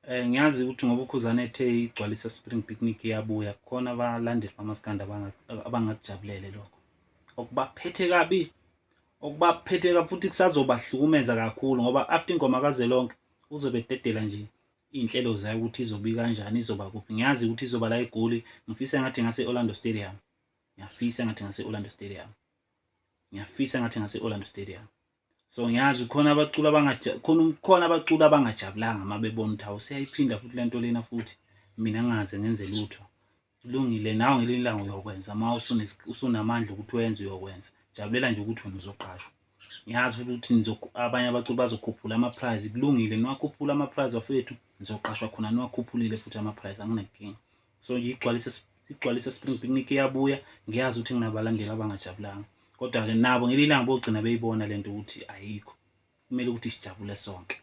Ngiyazi ukuthi ngoba uKhuzani ethe igcwalisa Spring Picnic iyabuya, khona abalandeli bamaskandi abangakujabulele lokho. Okubaphethe kabi, okubaphethe kabi futhi kusazobahlukumeza kakhulu ngoba after ingoma kazwelonke uzobe ededela nje iy'nhlelo zayo ukuthi izobe ikanjani, izoba kuphi. Ngiyazi ukuthi izoba la eGoli, ngifisa engathi ngase Orlando Stadium. Ngiyafisa engathi ngase Orlando Stadium. Ngiyafisa engathi ngase Orlando Stadium. So ngiyazi khona abaculi abangaja khona khona abaculi abangajabulanga uma bebona ukuthi hawu seyayiphinda futhi lento lena futhi mina ngingaze ngenze lutho. Kulungile nawe ngelinye ilanga uyokwenza uma usunamandla ukuthi wenze uyokwenza. Jabulela nje ukuthi wena uzoqashwa. Ngiyazi futhi ukuthi abanye abaculi bazokhuphula ama-prize. Kulungile niwakhuphula ama-prize bafowethu, nizoqashwa khona niwakhuphulile futhi ama-prize, anginankinga. So nje igcwalise Spring Picnic iyabuya, ngiyazi ukuthi nginabalandeli abangajabulanga. Kodwa-ke nabo ngelinye ilanga bogcina beyibona lento ukuthi ayikho. Kumele ukuthi sijabule sonke.